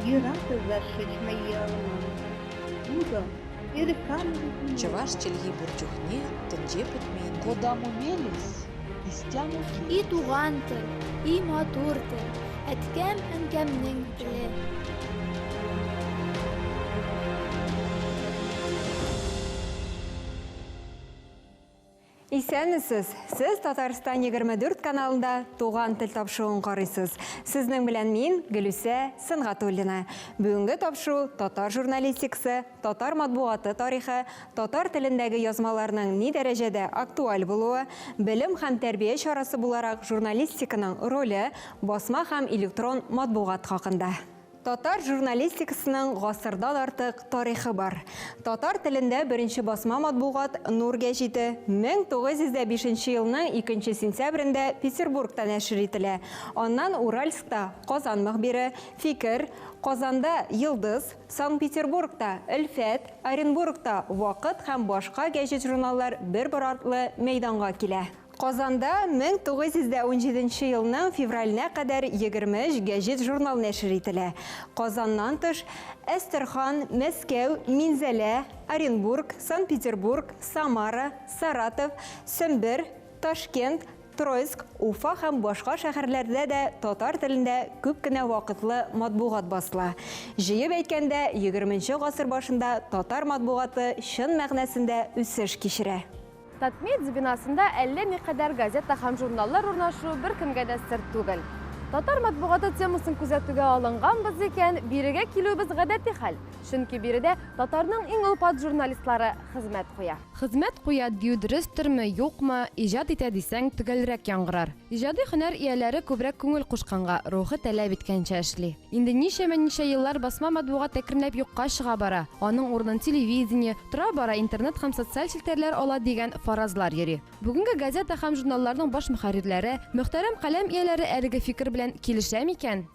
Юрату зашить мои Буду Чӑваш чӗлхи пур чухне тӗнче пӗтмен. Кодамо мелесь, истямо И туган тел, и матур тел, әткәм-әнкәмнең теле. Исәнмесез! Сез Татарстан 24 каналында Туган тел тапшыруын карыйсыз. Сезнең белән мин, Гөлүсә Сөнгатуллина. Бүгенге тапшыру татар журналистикасы, татар матбугаты тарихы, татар телендәге язмаларның ни дәрәҗәдә актуаль булуы, белем һәм тәрбия чарасы буларак журналистиканың роле, басма һәм электрон матбугат хакында. Татар журналистикасының гасырдан артык тарихы бар. Татар телендә беренче басма матбугат Нур гәҗите 1905 нче елның 2 сентябрендә Петербургта нәшер ителә. Аннан Уральскта Казан мөхбире, Фикер, Казанда Йолдыз, Санкт-Петербургта Өлфәт, Оренбургта Вакыт һәм башка гәҗит-журналлар бер-бер артлы мәйданга килә. Казанда 1917 нче елның февраленә кадәр 23 гәҗит-журнал нәшер ителә. Казаннан тыш, Әстерхан, Мәскәү, Минзәлә, Оренбург, Санкт-Петербург, Самара, Саратов, Сембер, Ташкент, Троицк, Уфа һәм башка шәһәрләрдә дә татар телендә күп кенә вакытлы матбугат басыла. Җыеп әйткәндә, егерменче гасыр башында татар матбугаты чын мәгънәсендә үсеш кичерә. Татмедиа бинасында әллә никадәр газета һәм журналлар урнашуы беркемгә дә сер түгел. Татар матбугаты темасын күзәтүгә алынганбыз икән, бирегә килүебез гадәти хәл. Чөнки биредә татарның иң олпат журналистлары хезмәт куя. Хезмәт куя дию дөрестерме, юкмы, иҗат итә дисәң, төгәлрәк яңгырар. Иҗади һөнәр ияләре күбрәк күңел кушканга, рухы таләп иткәнчә эшли. Инде ничәмә-ничә еллар басма матбугат әкренләп юкка чыга бара, аның урынын телевидение, тора-бара интернет һәм социаль челтәрләр ала дигән фаразлар йөри. Бүгенге газета һәм журналларның баш мөхәррирләре, мөхтәрәм каләм ияләре әлеге фикер белән килешә микән?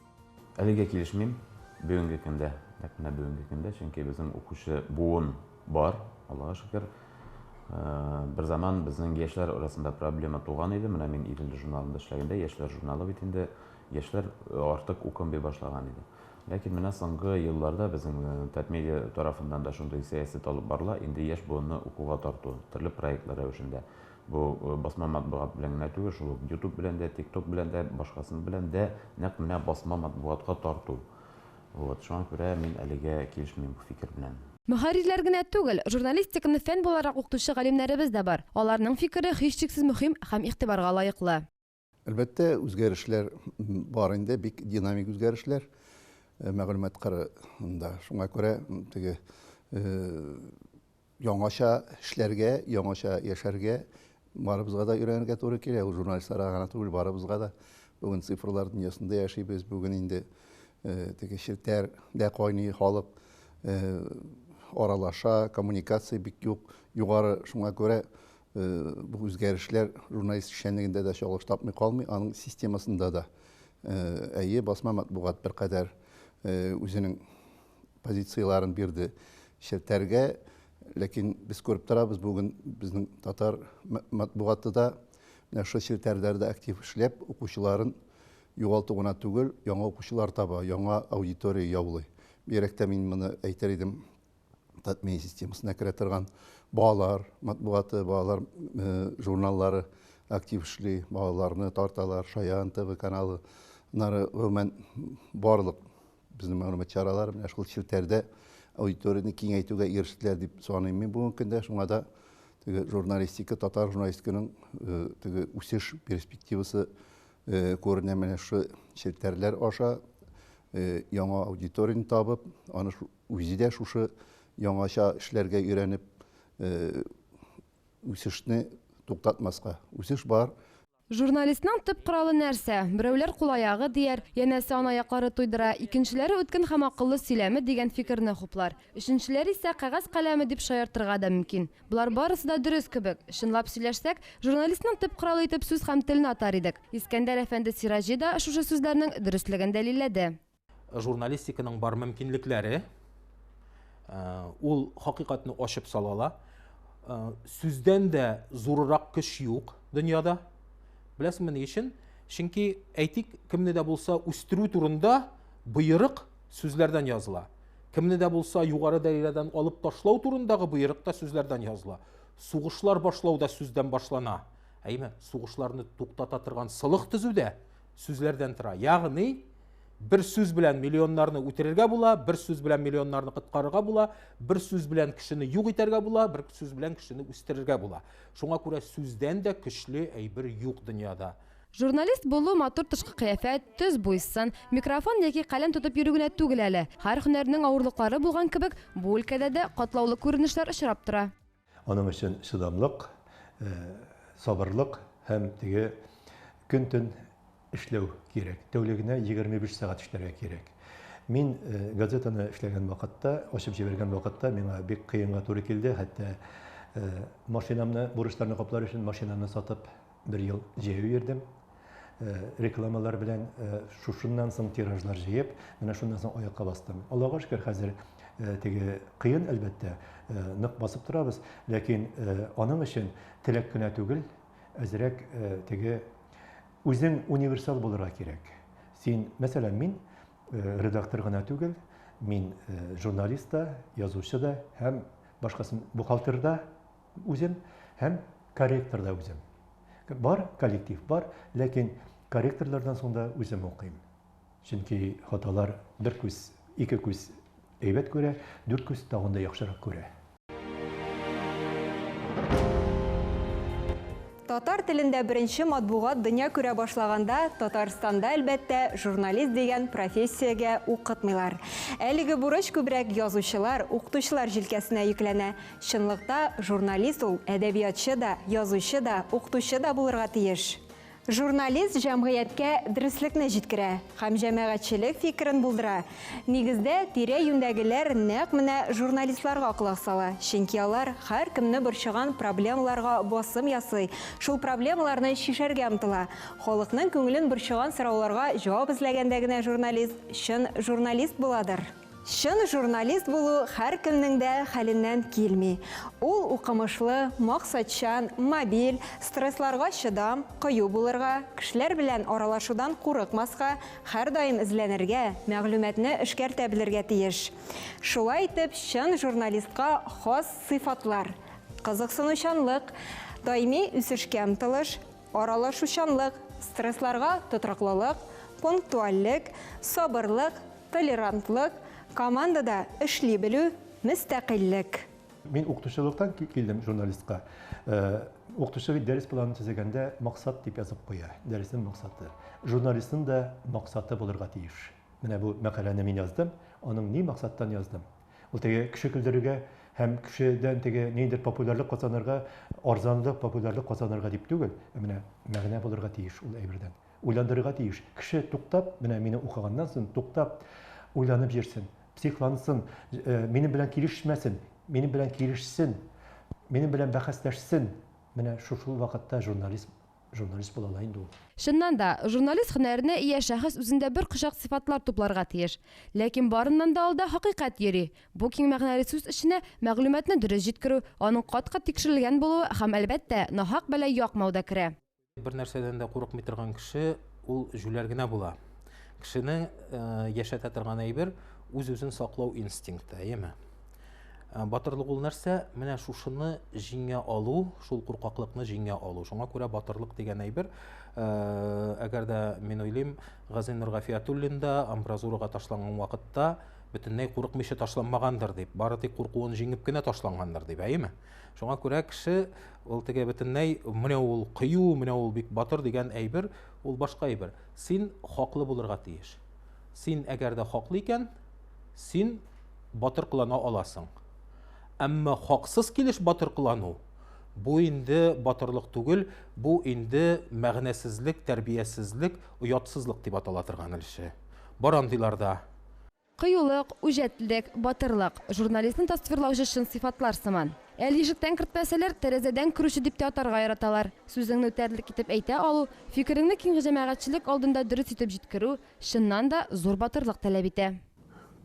Әлегә килешмим, бүгенге көндә, нәкъ менә бүгенге көндә, чөнки безнең укучы буын бар, Аллага шөкер. Берзаман безнең яшьләр арасында проблема туган иде, менә мин Идел журналында эшләгәндә, яшьләр журналы бит инде, Яшьләр артык укымый башлаган иде. Ләкин менә соңгы елларда безнең Татмедиа тарафыннан да шундый сәясәт алып барыла, инде яшь буынны укуга тарту, төрле проектлар рәвешендә. Бу басма матбугат белән генә түгел, шул ук YouTube белән дә, TikTok белән дә, башкасын белән дә нәкъ менә басма матбугатка тарту. Вот, шуңа күрә мин әлегә килешмим бу фикер белән. Мөхәррирләр генә түгел, журналистиканы фән буларак укытучы галимнәребез дә бар. Аларның фикере, һичшиксез, мөһим һәм игътибарга лаеклы. Әлбәттә, үзгәрешләр бар инде, бик динамик үзгәрешләр мәгълүмат кырында. Шуңа күрә теге яңача эшләргә, яңача яшәргә барыбызга да өйрәнергә туры килә. Ул журналистларга гына түгел, барыбызга да. Бүген цифрлар дөньясында яшибез, бүген инде теге челтәр дә кайный, халык аралаша, коммуникация бик юк, югары. Шуңа күрә Бу үзгәрешләр журналист эшчәнлегендә дә чагылыш тапмый калмый, аның системасында да. Әйе, басма матбугат беркадәр үзенең позицияләрен бирде челтәргә, ләкин без күреп торабыз, бүген безнең татар матбугаты да менә шул челтәрләрдә актив эшләп, укучыларын югалту гына түгел, яңа укучылар таба, яңа аудитория яулый. Бигрәк тә мин моны әйтер идем, Татмедиа системасына керә торган балалар матбугаты, балалар журналлары актив эшли, балаларны тарталар, Шаян ТВ каналы, нары гомумән барлык безнең мәгълүмат чаралары менә шул челтәрдә аудиторияне киңәйтүгә ирештеләр дип саныйм мин бүгенге көндә. Шуңа да теге журналистика, татар журналистиканың теге үсеш перспективасы күренә менә шул челтәрләр аша яңа аудиторияне табып, аны Үзе дә шушы яңача эшләргә өйрәнеп, үсешне туктатмаска. Үсеш бар. Журналистның төп коралы нәрсә? Берәүләр кул-аягы дияр, янәсе аны аяклары туйдыра, икенчеләре үткен һәм акыллы сөйләме дигән фикерне хуплар. Өченчеләре исә кәгазь каләме дип шаяртырга да мөмкин. Болар барысы да дөрес кебек. Чынлап сөйләшсәк, журналистның төп коралы итеп сүз һәм телне атар идек. Искәндәр әфәнде Сираҗи да шушы сүзләрнең дөреслеген дәлилләде. Журналистиканың бар мөмкинлекләре, ул хакыйкатьне ачып сала ала. Сүздән дә зурырак көч юк дөньяда. Беләсеңме ни өчен? Чөнки, әйтик, кемне дә булса үстерү турында боерык сүзләрдән языла. Кемне дә булса югары даирәдән алып ташлау турындагы боерык та сүзләрдән языла. Сугышлар башлау да сүздән башлана. Әйме, сугышларны туктата торган сылык төзү дә сүзләрдән тора. Ягъни, бер сүз белән миллионнарны үтерергә була, бер сүз белән миллионнарны коткарырга була, бер сүз белән кешене юк итәргә була, бер сүз белән кешене үстерергә була. Шуңа күрә сүздән дә көчле әйбер юк дөньяда. Журналист булу матур тышкы кыяфәт, төз буй-сын, микрофон яки каләм тотып йөрү генә түгел әле. Һәр һөнәрнең авырлыклары булган кебек, бу өлкәдә дә катлаулы күренешләр очрап тора. Аның өчен чыдамлык, сабырлык һәм теге көн-төн эшләү кирәк. Тәүлегенә 25 сәгать эшләргә кирәк. Мин газетаны эшләгән вакытта, ачып җибәргән вакытта миңа бик кыенга туры килде. Хәтта машинамны, бурычларны каплар өчен машинамны сатып бер ел җәяү йөрдем. Рекламалар белән шушыннан соң тиражлар җыеп, менә шуннан соң аякка бастым. Аллага шөкер, хәзер теге кыен, әлбәттә, нык басып торабыз, ләкин аның өчен теләк кенә түгел, әзрәк теге үзең универсал булырга кирәк. Син, мәсәлән, мин редактор гына түгел, мин журналист та, язучы да һәм башкасын бухгалтер да үзем һәм корректор да үзем. Бар, коллектив бар, ләкин корректорлардан соң да үзем укыйм. Чөнки хаталар бер күз, ике күз әйбәт күрә, дүрт күз тагын да яхшырак күрә. Татар телендә беренче матбугат дөнья күрә башлаганда, Татарстанда, әлбәттә, журналист дигән профессиягә укытмыйлар. Әлеге бурыч күбрәк язучылар, укытучылар җилкәсенә йөкләнә. Чынлыкта, журналист ул әдәбиятчы да, язучы да, укытучы да булырга тиеш. Журналист җәмгыятькә дөреслекне җиткерә һәм җәмәгатьчелек фикерен булдыра. Нигездә, тирә-юньдәгеләр нәкъ менә журналистларга колак сала, чөнки алар һәркемне борчыган проблемаларга басым ясый, шул проблемаларны чишәргә омтыла. Халыкның күңелен борчыган сорауларга җавап эзләгәндә генә журналист чын журналист буладыр. Чын журналист булу һәркемнең дә хәленнән килми. Ул укымышлы, максатчан, мобиль, стрессларга чыдам, кыю булырга, кешеләр белән аралашудан курыкмаска, һәрдаим эзләнергә, мәгълүматны эшкәртә белергә тиеш. Шулай итеп, чын журналистка хас сыйфатлар, кызыксынучанлык, даими үсешкә омтылыш, аралашучанлык, стрессларга тотрыклылык, пунктуальлек, сабырлык, Толерантлык, командада эшли белү, мөстәкыйльлек. Мин укытучылыктан килдем журналистка. Укытучы бит дәрес планын төзегәндә максат дип язып куя. Дәреснең максаты. Журналистның да максаты булырга тиеш. Менә бу мәкаләне мин яздым. Аның ни максаттан яздым? Ул теге кеше көлдерергә һәм кешедән теге ниндидер популярлык казанырга, арзанлы популярлык казанырга дип түгел, ә менә мәгънә булырга тиеш ул әйбердән. Уйландырырга тиеш. Кеше туктап, менә мине укыганнан соң туктап, уйланып йөрсен, психлансын, минем белән килешмәсен, минем белән килешсен, минем белән бәхәсләшсен. Менә шул вакытта журналист журналист була ала инде ул. Чыннан да, журналист һөнәренә ия шәхес үзендә бер кочак сыйфатлар тупларга тиеш. Ләкин барыннан да алда хакыйкать йөри. Бу киң мәгънәле сүз эченә мәгълүматны дөрес җиткерү, аның кат-кат тикшерелгән булуы һәм, әлбәттә, нахак бәла якмау да керә. Бер нәрсәдән дә курыкмый торган кеше ул җүләр генә була. Кешене яшәтә торган әйбер үз-үзен саклау инстинкты, әйеме? Батырлык ул нәрсә? Менә шушыны җиңә алу, шул куркаклыкны җиңә алу. Шуңа күрә батырлык дигән әйбер, әгәр дә мин уйлыйм, Газинур Гафиятуллин да амбразурага ташланган вакытта бөтенләй курыкмыйча ташланмагандыр дип, бары тик куркуын җиңеп кенә ташлангандыр дип, әйеме? Шуңа күрә кеше ул теге бөтенләй менә ул кыю, менә ул бик батыр дигән әйбер, ул башка әйбер. Син хаклы булырга тиеш. Син әгәр дә хаклы икән, син батыр кылана аласың. Әмма хаксыз килеш батыр кылану, бу инде батырлык түгел, бу инде мәгънәсезлек, тәрбиясезлек, оятсызлык дип атала торган өлеше. Бар андыйлар да. Кыюлык, үҗәтлек, батырлык, журналистны тасвирлаучы чын сыйфатлар сыман. Әле ишектән кертмәсәләр, тәрәзәдән керүче дип тә атарга яраталар. Сүзеңне үтәрлек итеп әйтә алу, фикереңне киң җәмәгатьчелек алдында дөрес итеп җиткерү, чыннан да, зур батырлык таләп итә.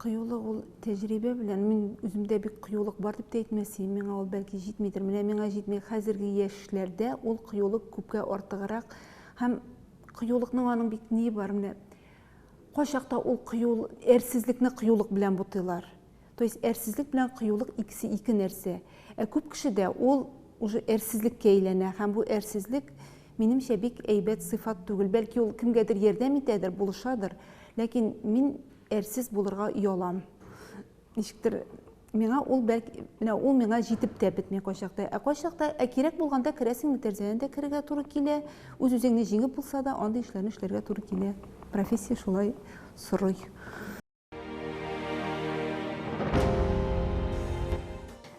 Кыюлык ул тәҗрибә белән. Мин үземдә бик кыюлык бар дип тә әйтмәс идем, миңа ул бәлки җитмидер. Менә миңа җитми. Хәзерге яшьләрдә ул кыюлык күпкә артыграк. Һәм кыюлыкның аның бик ние бар, менә. Кайчакта ул кыю, әрсезлекне кыюлык белән бутыйлар. То есть әрсезлек белән кыюлык икесе ике нәрсә. Ә күп кешедә ул уже әрсезлеккә әйләнә һәм бу әрсезлек, минемчә, бик әйбәт сыйфат түгел. Бәлки ул кемгәдер ярдәм итәдер, булышадыр, ләкин мин әрсез булырга оялам. Ничектер миңа ул бәлки, менә ул миңа җитеп тә бетми кайчакта. Ә кайчакта, ә кирәк булганда керәсең, тәрәзәдән дә керергә туры килә. Үз-үзеңне җиңеп булса да, андый эшләрне эшләргә туры килә. Профессия шулай сорый.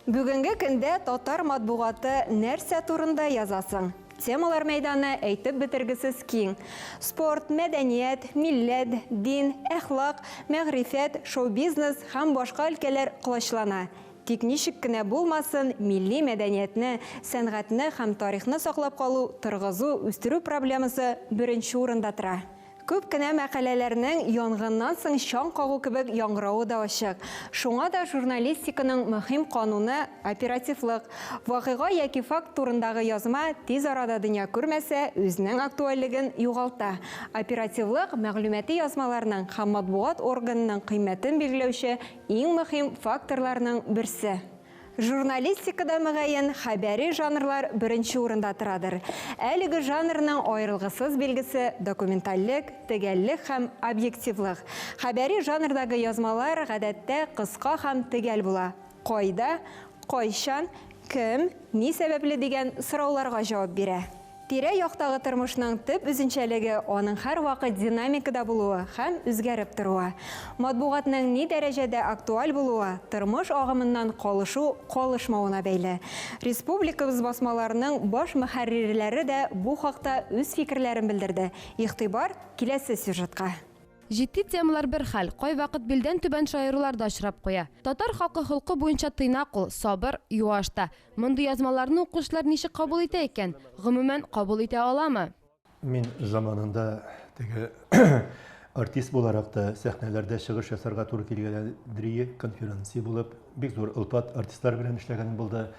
Бүгенге көндә татар матбугаты нәрсә турында яза соң? Темалар мәйданы әйтеп бетергесез киң. Спорт, мәдәният, милләт, дин, әхлак, мәгърифәт, шоу-бизнес һәм башка өлкәләр колачлана. Тик ничек кенә булмасын, милли мәдәниятне, сәнгатьне һәм тарихны саклап калу, торгызу, үстерү проблемасы беренче урында тора. Күп кенә мәкаләләрнең янгыннан соң чаң кагу кебек яңгыравы да ачык. Шуңа да журналистиканың мөһим кануны, оперативлык. Вакыйга яки факт турындагы язма тиз арада дөнья күрмәсә, үзенең актуальлеген югалта. Оперативлык, мәгълүмати язмаларның һәм матбугат органының кыйммәтен билгеләүче иң мөһим факторларның берсе. Журналистикада, мөгаен, хәбәри жанрлар беренче урында торадыр. Әлеге жанрның аерылгысыз билгесе, документальлек, төгәллек һәм объективлык. Хәбәри жанрдагы язмалар, гадәттә, кыска һәм төгәл була. Кайда, кайчан, кем, ни сәбәпле дигән сорауларга җавап бирә. Тирә-яктагы тормышның төп үзенчәлеге, аның һәрвакыт динамикада булуы һәм үзгәреп торуы. Матбугатның ни дәрәҗәдә актуаль булуы тормыш агымыннан калышу-калышмавына бәйле. Республикабыз басмаларының баш мөхәррирләре дә бу хакта үз фикерләрен белдерде. Игътибар, киләсе сюжетка. Җитди темалар бер хәл, кайвакыт билдән түбән шаярулар да очрап куя. Татар халкы холкы буенча тыйнак ул, сабыр, юаш та. Мондый язмаларны укучылар ничек кабул итә икән? Гомумән, кабул итә аламы? Мин заманында теге артист буларак та сәхнәләрдә чыгыш ясарга туры килгәләдрие, конферансье булып, бик зур олпат артистлар белән эшләгәнем булды.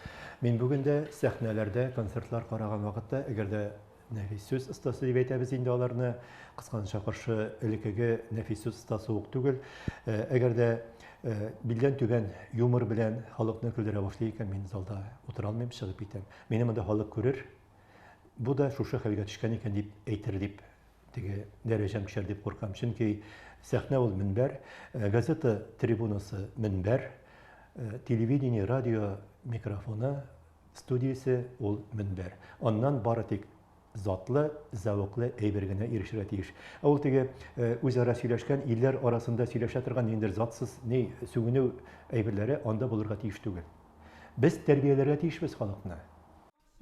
Мин бүген дә сәхнәләрдә концертлар караган вакытта, әгәр дә Нәфис сүз остасы дип әйтәбез инде аларны. Кызганычка каршы, элеккеге нәфис сүз остасы ук түгел. Э, әгәр дә э, билдән түбән юмор белән халыкны көлдерә башлый икән, мин залда утыра алмыйм, чыгып китәм. Мине монда халык күрер, бу да шушы хәлгә төшкән икән дип әйтер дип теге дәрәҗәм төшәр дип куркам. Чөнки сәхнә ул мөнбәр, э, газета трибунасы мөнбәр, телевидение, радио микрофоны Студиясе ул мөнбәр. Аннан бары тик затлы, зәвыклы әйбер генә ирешергә тиеш. Ә ул теге э, үзара сөйләшкән илләр арасында сөйләшә торган ниндидер затсыз ни сүгенү әйберләре анда булырга тиеш түгел. Без тәрбияләргә тиешбез халыкны.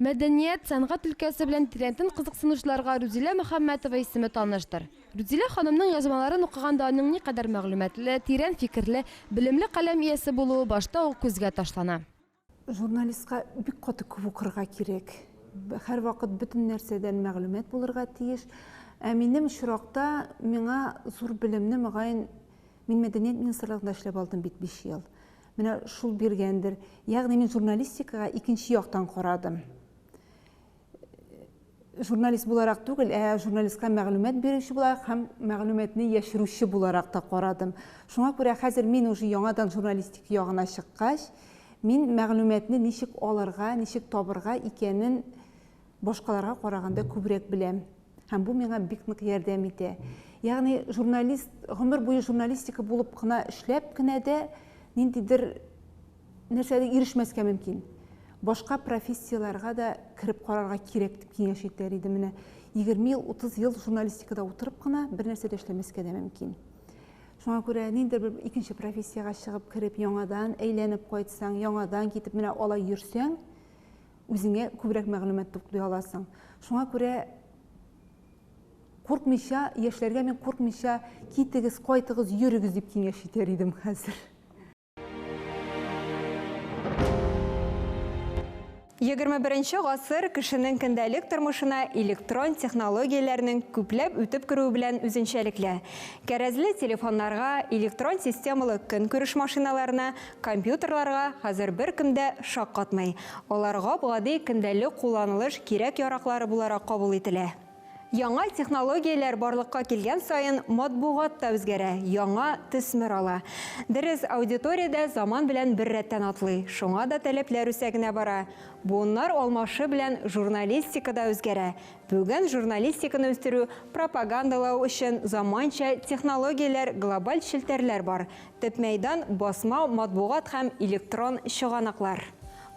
Мәдәният, сәнгать өлкәсе белән тирәнтен кызыксынучыларга Рүзилә Мөхәммәтова исеме таныштыр. Рүзилә ханымның язмаларын укыганда аның никадәр мәгълүматлы, тирән фикерле, белемле каләм иясе булуы башта ук күзгә ташлана. Журналистка бик каты күп укырга кирәк. Һәрвакыт бөтен нәрсәдән мәгълүмат булырга тиеш. Ә минем очракта миңа зур белемне, мөгаен, мин мәдәният министрлыгында эшләп алдым бит 5 ел. Менә шул биргәндер. Ягъни мин журналистикага икенче яктан карадым. Журналист буларак түгел, ә журналистка мәгълүмат бирүче буларак һәм мәгълүматны яшерүче буларак та карадым. Шуңа күрә хәзер мин уже яңадан журналистика ягына чыккач, мин мәгълүматны ничек алырга, ничек табырга икәнен башкаларга караганда күбрәк беләм. Һәм бу миңа бик нык ярдәм итә. Ягъни журналист гомер буе журналистика булып кына эшләп кенә дә ниндидер нәрсәгә ирешмәскә мөмкин. Башка профессияләргә дә кереп карарга кирәк дип киңәш итәр идем. Менә 20 ел, 30 ел журналистикада утырып кына бер нәрсә дә эшләмәскә дә мөмкин. Шуңа күрә ниндидер бер икенче профессиягә чыгып кереп, яңадан әйләнеп кайтсаң, яңадан китеп менә алай йөрсәң, үзеңә күбрәк мәгълүмат туплый аласың. Шуңа күрә куркмыйча, яшьләргә мин куркмыйча китегез, кайтыгыз, йөрегез дип киңәш итәр идем хәзер. 21 гасыр кешенең көндәлек тормышына электрон технологияләрнең күпләп үтеп керүе белән үзенчәлекле. Кәрәзле телефоннарга, электрон системалы көнкүреш машиналарына, компьютерларга хәзер беркем дә шаккатмый. Алар гап-гади көндәлек кулланылыш кирәк-яраклары буларак кабул ителә. Яңа технологияләр барлыкка килгән саен матбугат та үзгәрә, яңа төсмер ала. Дөрес, аудитория дә заман белән беррәттән атлый, шуңа да таләпләр үсә генә бара. Буыннар алмашы белән журналистика да үзгәрә. Бүген журналистиканы үстерү, пропагандалау өчен заманча технологияләр, глобаль челтәрләр бар. Төп мәйдан, басма матбугат һәм электрон чыганаклар.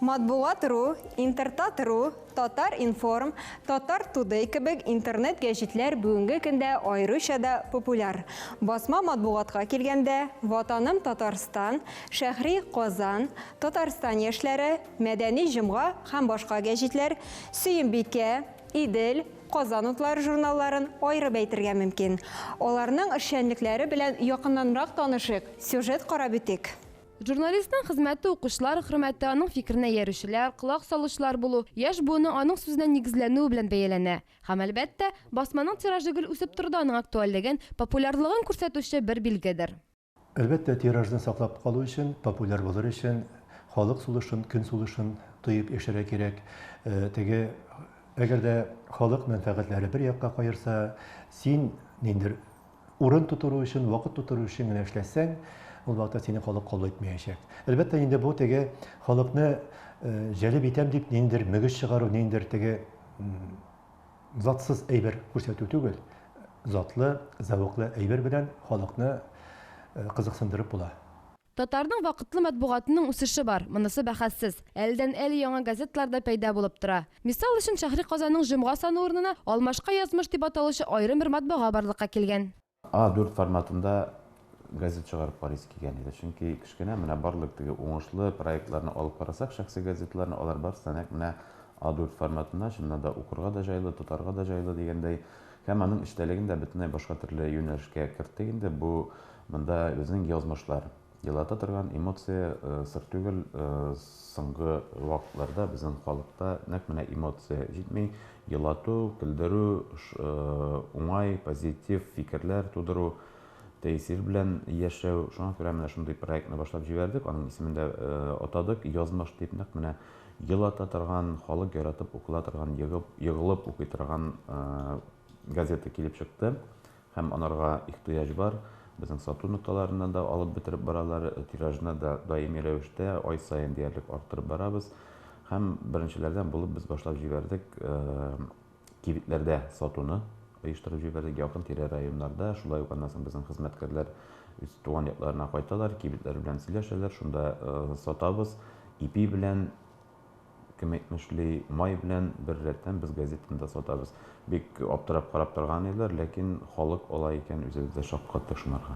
Матбугат ру, Интертат ру, Татар-информ, Татар Тудей кебек интернет гәҗитләр бүгенге көндә аеруча да популяр. Басма матбугатка килгәндә, Ватаным Татарстан, Шәһри Казан, Татарстан яшьләре, Мәдәни җомга һәм башка гәҗитләр, Сөембикә, Идел, Казан утлары журналларын аерып әйтергә мөмкин. Аларның эшчәнлекләре белән якыннанрак танышыйк, сюжет карап үтик. Журналистның хезмәте укучылар хөрмәте, аның фикеренә иярүчеләр, колак салучылар булу, яшь буынның аның сүзенә нигезләнүе белән бәяләнә. Һәм, әлбәттә, басманың тиражы гел үсеп тору да аның актуальлеген, популярлыгын күрсәтүче бер билгедер. Әлбәттә, тиражны саклап калу өчен, популяр булыр өчен, халык сулышын, көн сулышын тоеп яшәргә кирәк. Теге, әгәр дә халык мәнфәгатьләре бер якка каерса, син ниндидер Урын тутыру өчен, вакыт тутыру өчен генә эшләсәң, ул вакытта сине халык кабул итмәячәк. Әлбәттә, инде бу теге халыкны җәлеп итәм дип ниндидер мөгез чыгару, ниндидер теге затсыз әйбер күрсәтү түгел. Затлы, зәвыклы әйбер белән халыкны кызыксындырып була. Татарның вакытлы матбугатының үсеше бар, монысы бәхәссез. Әледән-әле яңа газеталар да пәйда булып тора. Мисал өчен, Шәһри Казанның җомга саны урынына Алмашка язмыш дип аталучы аерым бер матбага барлыкка килгән. А4 форматында газет чыгарып карыйсы килгән иде. Чөнки кечкенә менә барлык теге уңышлы проектларны алып карасак, шәхси газеталарны, алар барысы да нәкъ менә А4 форматында, чыннан да укырга да җайлы, тотарга да җайлы дигәндәй. Һәм аның эчтәлеген дә бөтенләй башка төрле юнәлешкә керттек инде. Бу монда безнең язмышлар. Елата торган эмоция сер түгел, соңгы вакытларда безнең халыкта нәкъ менә эмоция җитми. Елату, көлдерү, уңай, позитив фикерләр тудыру, тәэсир белән яшәү. Шуңа күрә менә шундый проектны башлап җибәрдек. Аның исемен дә атадык, Язмыш дип. Нәкъ менә елата торган, халык яратып укыла торган, егылып укый торган газета килеп чыкты. Һәм анарга ихтыяҗ бар. Безнең сату нокталарыннан да алып бетереп баралар, тиражны да даими рәвештә ай саен диярлек арттырып барабыз. Һәм беренчеләрдән булып без башлап җибәрдек кибетләрдә сатуны оештырып җибәрдек якын тирә районнарда. Шулай ук аннан соң безнең хезмәткәрләр үз туган якларына кайталар, кибетләр белән сөйләшәләр, шунда сатабыз. Ипи белән Кем әйтмешли, май белән бер рәттән без газетаны да сатабыз. Бик аптырап карап торган иделәр, ләкин халык ала икән, үзебез дә шаккаттык шуңарга.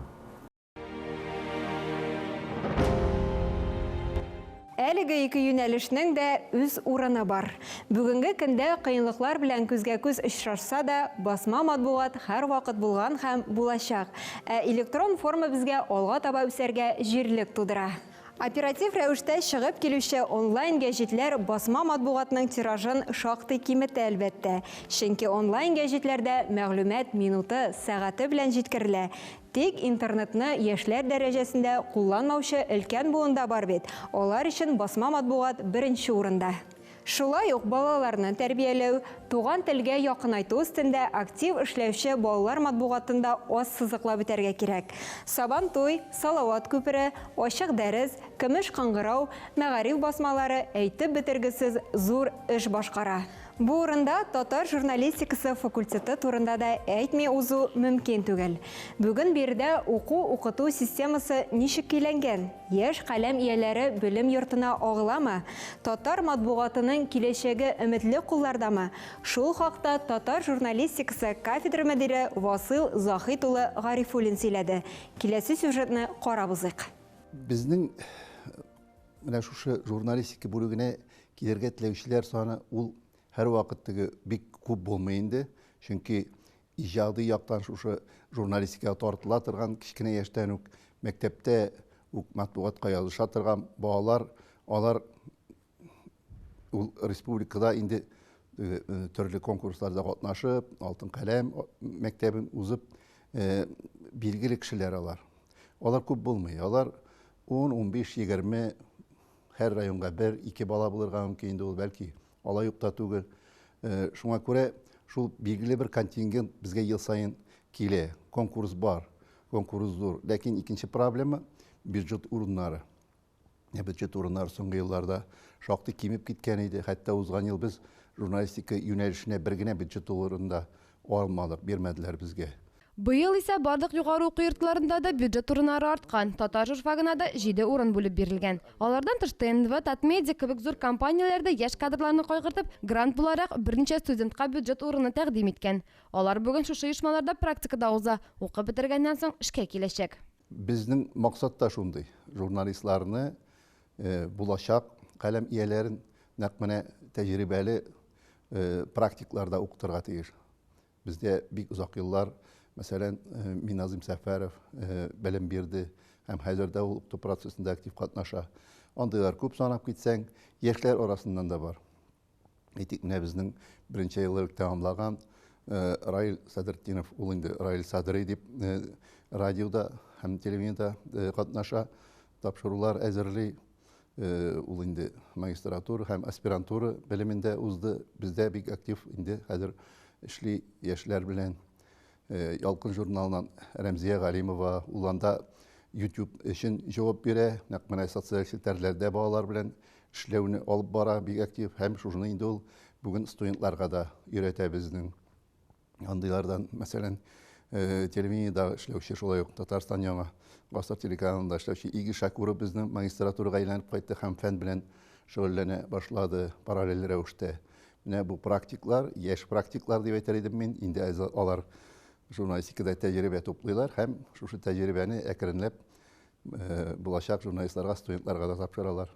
Әлеге ике юнәлешнең дә үз урыны бар. Бүгенге көндә кыенлыклар белән күзгә-күз очрашса да, басма матбугат һәрвакыт булган һәм булачак. Ә электрон форма безгә алга таба үсәргә җирлек тудыра. Оператив рәвештә чыгып килүче онлайн гәҗитләр басма матбугатның тиражын шактый киметә, әлбәттә. Чөнки онлайн гәҗитләрдә мәгълүмат минуты, сәгате белән җиткерелә. Тик интернетны яшьләр дәрәҗәсендә кулланмаучы өлкән буын да бар бит. Алар өчен басма матбугат беренче урында. Шулай ук балаларны тәрбияләү, туган телгә якынайту өстендә актив эшләүче балалар матбугатын да ассызыклап үтәргә кирәк. Сабантуй, Салават күпере, Ачык дәрес, Көмеш кыңгырау, Мәгариф басмалары әйтеп бетергесез зур эш башкара. Бу урында татар журналистикасы факультеты турында да әйтми узу мөмкин түгел. Бүген биредә уку-укыту системасы ничек көйләнгән? Яшь каләм ияләре белем йортына агыламы? Татар матбугатының киләчәге өметле куллардамы? Шул хакта татар журналистикасы кафедра мөдире Васыйл Заһит улы Гарифуллин сөйләде. Киләсе сюжетны карап узыйк. Безнең менә шушы журналистика бүлегенә килергә теләүчеләр саны ул һәрвакыт теге бик күп булмый инде. Чөнки иҗади яктан шушы журналистикага тартыла торган кечкенә яшьтән үк мәктәптә үк матбугатка языша торган балалар, алар ул республикада инде э, э, төрле конкурсларда катнашып, Алтын каләм мәктәбен узып, э, билгеле кешеләр алар. Алар күп булмый. Алар 10, 15, 20 һәр районга бер, ике бала булырга мөмкин инде ул, бәлки алай ук та түгел. Шуңа күрә Шул билгеле бер контингент безгә ел саен килә. Конкурс бар, конкурс зур. Ләкин икенче проблема бюджет урыннары. Бюджет урыннары соңгы елларда шактый кимеп киткән иде. Хәтта узган ел без журналистика юнәлешенә бер генә бюджет урын да алмадык, бирмәделәр безгә. Быел исә барлык югары уку йортларында да бюджет урыннары арткан. Татар журфагына да 7 урын бүлеп бирелгән. Алардан тыш ТНВ, Татмедиа кебек зур компанияләр дә яшь кадрларны кайгыртып, грант буларак берничә студентка бюджет урыны тәкъдим иткән. Алар бүген шушы оешмаларда практикада уза, укып бетергәннән соң эшкә киләчәк. Безнең максат та шундый, журналистларны, булачак каләм ияләрен нәкъ менә тәҗрибәле практикларда укытырга тиеш. Бездә бик озак еллар, мәсәлән, Миназым Сәфәров белем бирде һәм хәзер дә ул укыту процессында актив катнаша. Андыйлар күп санап китсәң, яшьләр арасыннан да бар. Әйтик, менә безнең беренче еллык тәмамлаган Раил Садретдинов, ул инде Раил Садри дип радиода һәм телевидениедә катнаша, тапшырулар әзерли. Ул инде магистратура һәм аспирантура белемендә узды. Бездә бик актив инде хәзер эшли яшьләр белән. Ялкын журналыннан Рәмзия Галимова, ул анда YouTube өчен җавап бирә, нәкъ менә социаль челтәрләрдә балалар белән эшләүне алып бара бик актив һәм шушыны инде ул бүген студентларга да өйрәтә безнең. Андыйлардан, мәсәлән, телевидениедә эшләүче, шулай ук Татарстан яңа гасыр телеканалында эшләүче Игорь Шакуров безнең магистратурага әйләнеп кайтты һәм фән белән шөгыльләнә башлады параллель рәвештә. Менә бу практиклар, яшь практиклар дип әйтер идем мин, инде алар журналистикада тәҗрибә туплыйлар һәм шушы тәҗрибәне әкренләп булачак журналистларга, студентларга да тапшыралар.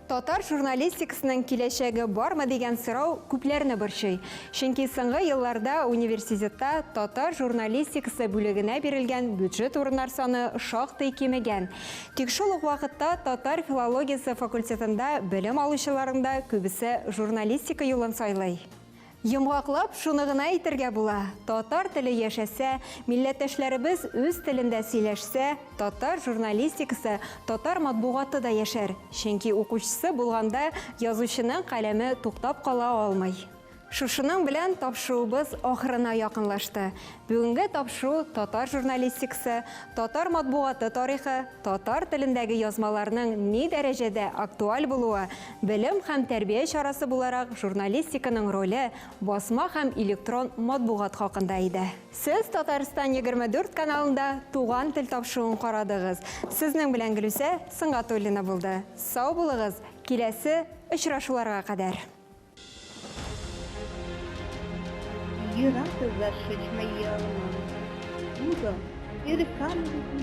Татар журналистикасының киләчәге бармы дигән сорау күпләрне борчый. Чөнки соңгы елларда университетта татар журналистикасы бүлегенә бирелгән бюджет урыннар саны шактый кимегән. Тик шул ук вакытта татар филологиясе факультетында белем алучыларның да күбесе журналистика юлын сайлый. Йомгаклап, шуны гына әйтергә була: татар теле яшәсә, милләттәшләребез үз телендә сөйләшсә, татар журналистикасы, татар матбугаты да яшәр. Чөнки укучысы булганда язучының каләме туктап кала алмый. Шушының белән тапшыруыбыз ахырына якынлашты. Бүгенге тапшыру татар журналистикасы, татар матбугаты тарихы, татар телендәге язмаларның ни дәрәҗәдә актуаль булуы, белем һәм тәрбия чарасы буларак журналистиканың роле, басма һәм электрон матбугат хакында иде. Сез Татарстан 24 каналында Туган тел тапшыруын карадыгыз. Сезнең белән Гөлүсә Сөнгатуллина булды. Сау булыгыз, киләсе очрашуларга кадәр.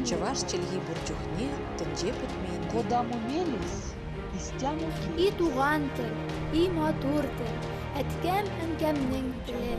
Чӑваш чӗлхи пур чухне тӗнче пӗтмен. Кодамо мелесь, истямо И туган тел, и матур тел, әткәм-әнкәмнең теле.